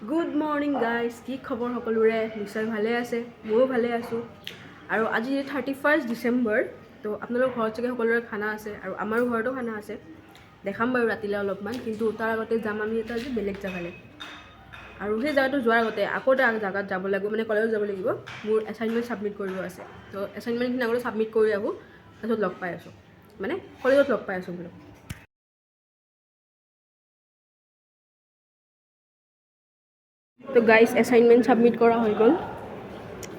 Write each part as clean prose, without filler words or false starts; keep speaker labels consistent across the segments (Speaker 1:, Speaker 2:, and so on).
Speaker 1: Good morning guys, কি খবৰ সকলোৰে? নিশ্চয় ভালে আছে, ময়ো ভালে আছোঁ। আৰু আজি 31 ডিচেম্বৰ, তো আপোনালোকৰ ঘৰত চাগে সকলোৰে খানা আছে আৰু আমাৰো ঘৰতো খানা আছে। দেখাম বাৰু ৰাতিলৈ অলপমান, কিন্তু তাৰ আগতে যাম আমি এটা আজি বেলেগ জেগালৈ। আৰু সেই জেগাটো যোৱাৰ আগতে আকৌ এটা জেগাত যাব লাগিব, মানে কলেজত যাব লাগিব। মোৰ এছাইনমেণ্ট ছাবমিট কৰিব আছে, তো এছাইনমেণ্টখিনি আগতে ছাবমিট কৰি আহোঁ, তাৰপিছত লগ পাই আছোঁ, মানে কলেজত লগ পাই আছোঁ বোলো। তো গাইজ, এছাইনমেণ্ট ছাবমিট কৰা হৈ গ'ল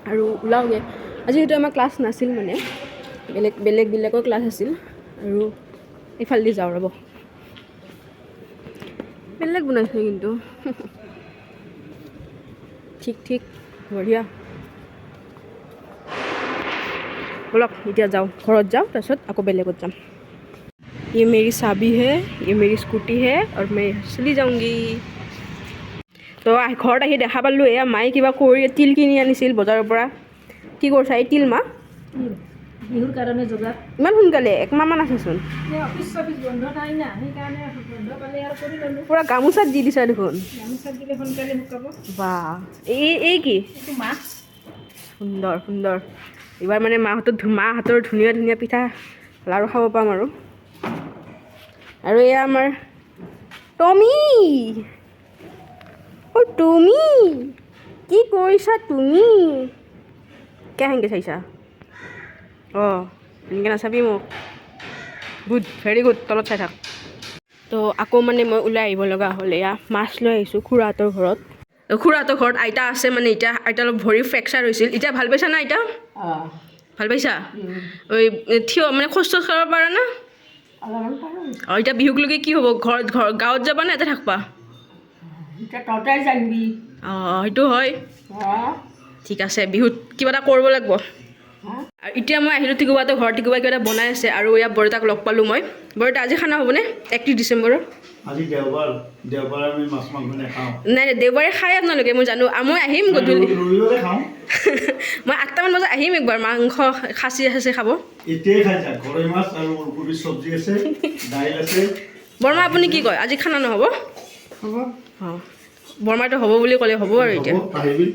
Speaker 1: আৰু ওলাওগৈ। আজি যিহেতু আমাৰ ক্লাছ নাছিল, মানে বেলেগ বেলেগ বেলেগৰ ক্লাছ আছিল। আৰু এইফালেদি যাওঁ, ৰ'ব। বেলেগ বনাইছে কিন্তু, ঠিক ঠিক, বঢ়িয়া। ব'লক, এতিয়া যাওঁ, ঘৰত যাওঁ, তাৰপিছত আকৌ বেলেগত যাম। ये मेरी चाबी है, ये मेरी स्कूटी है और मैं चली जाऊँगी। তো ঘৰত আহি দেখা পালোঁ, এয়া মায়ে কিবা কৰি তিল কিনি আনিছিল বজাৰৰ পৰা। কি কৰিছা এই তিল মা?
Speaker 2: বিহুৰ কাৰণে যোগাৰ।
Speaker 1: ইমান সোনকালে? একমাহমান আছেচোন।
Speaker 2: এই অফিচ চফিচ বন্ধ নাই না, সেইকাৰণে বন্ধ পালে আৰু কৰি ল'লোঁ।
Speaker 1: পূৰা গামোচাত দি দিছা দেখোন।
Speaker 2: গামোচা দিলে সোনকালে শুকাব।
Speaker 1: বা, এই কি?
Speaker 2: এইটো মাছ।
Speaker 1: সুন্দৰ সুন্দৰ। এইবাৰ মানে মাহঁতৰ ধুনীয়া ধুনীয়া পিঠা লাড়ু খাব পাম আৰু। আৰু এয়া আমাৰ টমি। অ' তুমি কি কৰিছা? তুমি কিয় সেনেকৈ চাইছা? অঁ, এনেকৈ নাচাবি মোক। গুড, ভেৰি গুড, তলত চাই থাক। তো আকৌ মানে মই ওলাই আহিব লগা হ'ল। এয়া মাছ লৈ আহিছোঁ খুৰাহঁতৰ ঘৰত। খুৰাহঁতৰ ঘৰত আইতা আছে, মানে এতিয়া আইতা অলপ ভৰি ফ্ৰেকচাৰ হৈছিল, এতিয়া ভাল পাইছা না আইতা?
Speaker 2: অঁ।
Speaker 1: ভাল পাইছা? ঐ থিয় মানে খোজ চোজ কাঢ়িব পাৰা না?
Speaker 2: অলপমান পাৰোঁ।
Speaker 1: অঁ, এতিয়া বিহুকলৈকে কি হ'ব? ঘৰত ঘৰ গাঁৱত যাবা নে ইয়াতে থাকবা?
Speaker 2: এতিয়া তহঁতে জানিবি।
Speaker 1: অঁ, সেইটো হয়।
Speaker 2: অঁ।
Speaker 1: ঠিক আছে, বিহুত কিবা এটা কৰিব লাগিব। আৰু এতিয়া মই আহিলোঁ টিকুবাহঁতৰ ঘৰত। টিকুবাই কিবা এটা বনাই আছে আৰু ইয়াত বৰদেউতাক লগ পালোঁ মই। বৰদেউতা, আজি খানা হ'বনে 31 ডিচেম্বৰৰ?
Speaker 3: আজি দেওবাৰ, দেওবাৰে আমি মাছ মাংস নাখাওঁ।
Speaker 1: নাই নাই, দেওবাৰে খাই আপোনালোকে, মই জানো। আৰু মই আহিম গধূলি।
Speaker 3: ৰবিবাৰে খাওঁ।
Speaker 1: মই 8টামান বজাত আহিম একবাৰ, মাংস খাচী চাচি খাব।
Speaker 3: এতিয়াই খাই যা। গৰৈ মাছ আৰু ওলকবিৰ চব্জি আছে, দাইল আছে।
Speaker 1: বৰমা, আপুনি কি কয়? আজি খানা নহ'ব?
Speaker 2: হ'ব।
Speaker 1: অঁ, বৰমাইতো হ'ব বুলি ক'লে হ'ব আৰু এতিয়া।
Speaker 3: হ'ব, আহিবি।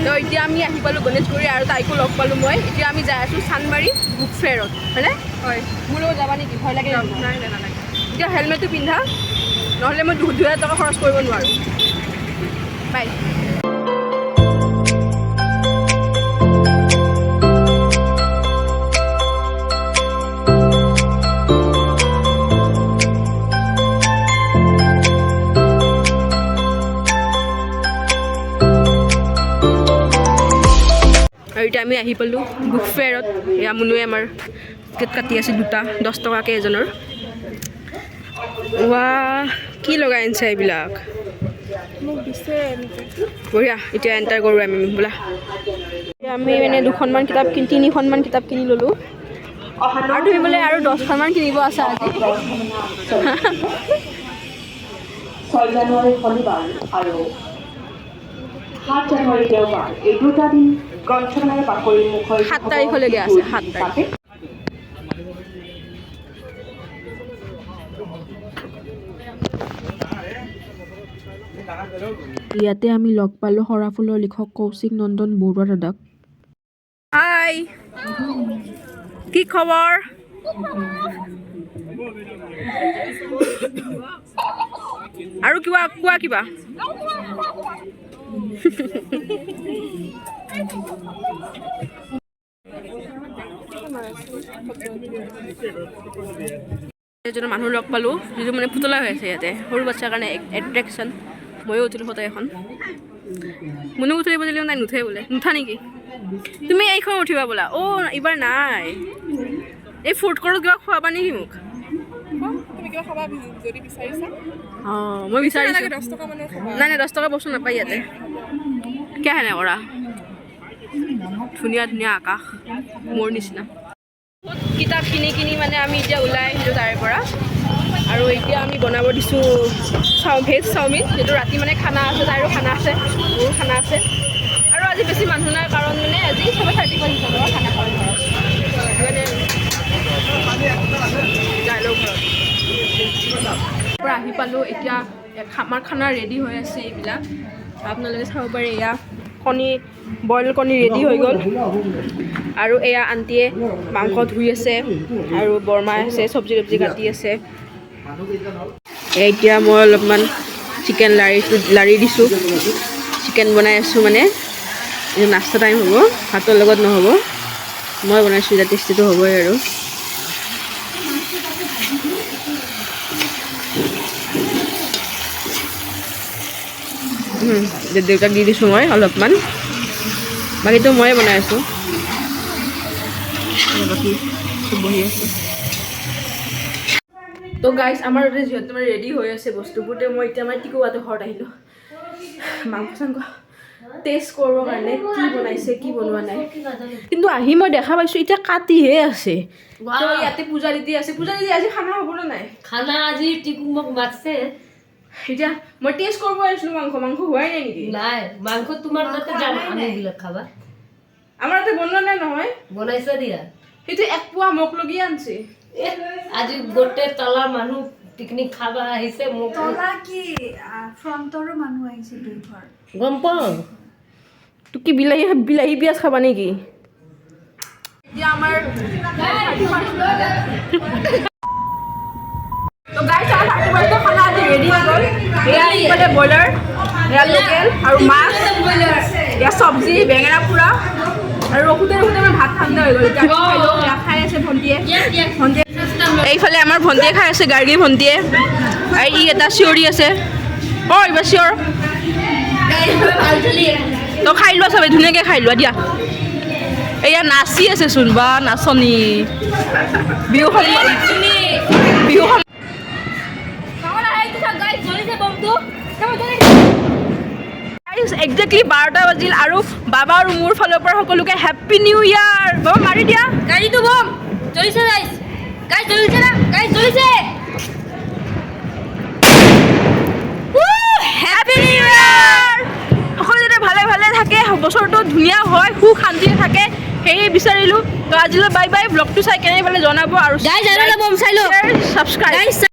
Speaker 1: তো এতিয়া আমি আহি পালোঁ গণেশগুৰি আৰু তাইকো লগ পালোঁ মই। এতিয়া আমি যাই আছোঁ চানমাৰী বুক ফেয়াৰত, হয়নে?
Speaker 2: হয়।
Speaker 1: মোৰ লগত যাবা নেকি? ভয় লাগে নেকি?
Speaker 2: নাই নাই, নালাগে।
Speaker 1: এতিয়া হেলমেটটো পিন্ধা, নহ'লে মই 2000 টকা খৰচ কৰিব নোৱাৰোঁ। বাই। আৰু এতিয়া আমি আহি পালোঁ বুক ফেয়াৰত। এয়া মুনুৱে আমাৰ টিকেট কাটি আছে, দুটা 10 টকাকৈ এজনৰ। ৱা, কি লগাই আনিছে এইবিলাক?
Speaker 2: মোক দিছে এনেকৈ।
Speaker 1: বঢ়িয়া। এতিয়া এণ্টাৰ কৰোঁ আমি, বোলা। এতিয়া আমি মানে দুখনমান কিতাপ কিনি, তিনিখনমান কিতাপ কিনি ল'লোঁ আৰু তুমি বোলে আৰু 10খনমান কিনিব আছা আজি।
Speaker 4: 6 জানুৱাৰী শনিবাৰ আৰু 7 জানুৱাৰী দেওবাৰ, এই দুটা দিন গ্ৰন্থমেলাৰ বাকৰি মুখৰ
Speaker 1: 7 তাৰিখলৈকে আছে, 7 তাৰিখ। ইয়াতে আমি লগ পালোঁ সৰাফুলৰ লিখক কৌশিক নন্দন বৰুৱা দাদাক। হাই, কি খবৰ? আৰু কিবা কোৱা কিবা। এজন মানুহ লগ পালোঁ, যিটো মানে পুতলা হৈ আছে ইয়াতে, সৰু বাচ্ছাৰ কাৰণে এট্ৰেকশ্যন। ময়ো উঠিলোঁ ফটো এখন। মুনুক উঠিব দিলেও নাই, নুঠে বোলে। নুঠা নেকি তুমি? এইখন উঠিবা বোলা। অ', এইবাৰ নাই। এই ফুড কৰ্টত কিবা খোৱাবা নেকি মোক?
Speaker 2: তুমি কিবা খাবা যদি বিচাৰিছা।
Speaker 1: অঁ, মই বিচাৰিছোঁ।
Speaker 2: 10 টকা মানৰ খাবা।
Speaker 1: নাই নাই, 10 টকা বস্তু নাপায় ইয়াতে। কিয় সেনে কৰা? ধুনীয়া ধুনীয়া আকাশ, মোৰ নিচিনা। বহুত কিতাপ কিনি কিনি মানে আমি এতিয়া ওলাই আহিলোঁ তাৰে পৰা। আৰু এতিয়া আমি বনাব দিছোঁ ভেজ চাওমিন, যিটো ৰাতি মানে খানা আছে, তাইৰো খানা আছে, মোৰো খানা আছে। আৰু আজি বেছি মানুহ নাই, কাৰণ মানে আজি চবে 31 ডিচেম্বৰৰ খানা খাব ঘৰত, মানে যাই লওঁ ঘৰত। পৰা আহি পালোঁ এতিয়া। আমাৰ খানা ৰেডি হৈ আছে। এইবিলাক আপোনালোকে চাব পাৰে। এয়া কণী, বইল কণী ৰেডি হৈ গ'ল। আৰু এয়া আণ্টিয়ে মাংস ধুই আছে আৰু বৰমাই আছে, চব্জি তব্জি কাটি আছে। এতিয়া মই অলপমান চিকেন লাৰি দিছোঁ, চিকেন বনাই আছোঁ। মানে এইটো নাস্তা টাইম হ'ব, ভাতৰ লগত নহ'ব। মই বনাইছোঁ এতিয়া, টেষ্টিটো হ'বই আৰু। এতিয়া দেউতাক দি দিছোঁ মই অলপমান, বাকীটো ময়ে বনাই আছোঁ। বাকী চব বহি আছে। তো গাইজ, আমাৰ তাতে যিহেতু মানে ৰেডি হৈ আছে বস্তুবোৰ, তো মই এতিয়া মানে টিকুবাহঁতৰ ঘৰত আহিলোঁ মাংস চাংস টেষ্ট কৰিবৰ কাৰণে, কি বনাইছে কি বনোৱা নাই। কিন্তু আহি মই দেখা পাইছোঁ এতিয়া কাটিহে আছে। তো ইয়াতে পূজা দিদি আছে। পূজা দিদি, আজি খানা হ'ব নে নাই?
Speaker 2: খানা আজি টিকু মোক মাতছে।
Speaker 1: এতিয়া মই টেষ্ট কৰিব আহিছিলোঁ মাংস। মাংস হোৱাই নাই নেকি?
Speaker 2: নাই, মাংস তোমাৰ তাতে যাম, আমি বিলাক খাবা।
Speaker 1: আমাৰ তাতে বনোৱা নাই নহয়।
Speaker 2: বনাইছে দিয়া।
Speaker 1: সেইটো এক পোৱা মোক লগি আনছে।
Speaker 2: আজি গোটেই তলা মানুহ পিকনিক খাবা আহিছে মোক।
Speaker 5: তলা কি, ফ্ৰণ্টৰো মানুহ আহিছে দুই ঘৰ।
Speaker 2: গম পাওঁ।
Speaker 1: তোক কি বিলাহী বিলাহী পিঁয়াজ খাবা নেকি? এতিয়া আমাৰ, তো গাইছ, আমাৰ 31ৰ খানা আজি ৰেডি হৈ গ'ল। এয়া ইফালে ব্ৰইলাৰ, এয়া লোকেল আৰু মাছ, এয়া চব্জি, বেঙেনা পোৰা। আৰু ৰখোতে ৰখোতে আমাৰ ভাত ঠাণ্ডা হৈ গ'ল। এতিয়া আমি খাই লওঁ। এয়া খাই আছে ভণ্টিয়ে। ভণ্টিয়ে, এইফালে আমাৰ ভণ্টিয়ে খাই আছে, গাৰ্গী ভণ্টিয়ে। আৰু ই এটা চিঞৰি আছে, অ এইবাৰ চিঞৰ। তো খাই লোৱা চবে, ধুনীয়াকৈ খাই লোৱা দিয়া। এয়া নাচি আছে চোন, বা নাচনী। বিহু বিহু। একজেক্টলি 12টা বাজিল আৰু বাবা আৰু মোৰ ফালৰ পৰা সকলোকে হেপ্পী নিউ ইয়াৰ। বাবা, মাৰি দিয়া।
Speaker 2: গাড়ীটো বম জ্বলিছে গাইছ, গাইছ জ্বলিছে না, গাইছ জ্বলিছে।
Speaker 1: হেপ্পী নিউ ইয়াৰ! সকলো যাতে ভালে ভালে থাকে, বছৰটো ধুনীয়া হয়, সুখ শান্তিৰে থাকে, সেয়ে বিচাৰিলোঁ। তো আজিলৈ বাই বাই। ব্লগটো চাই কেনে পালে জনাব আৰু
Speaker 2: গাইজ, আৰু এটা বম চাই লওক।
Speaker 1: ছাবস্ক্ৰাইব।
Speaker 2: গাইজ।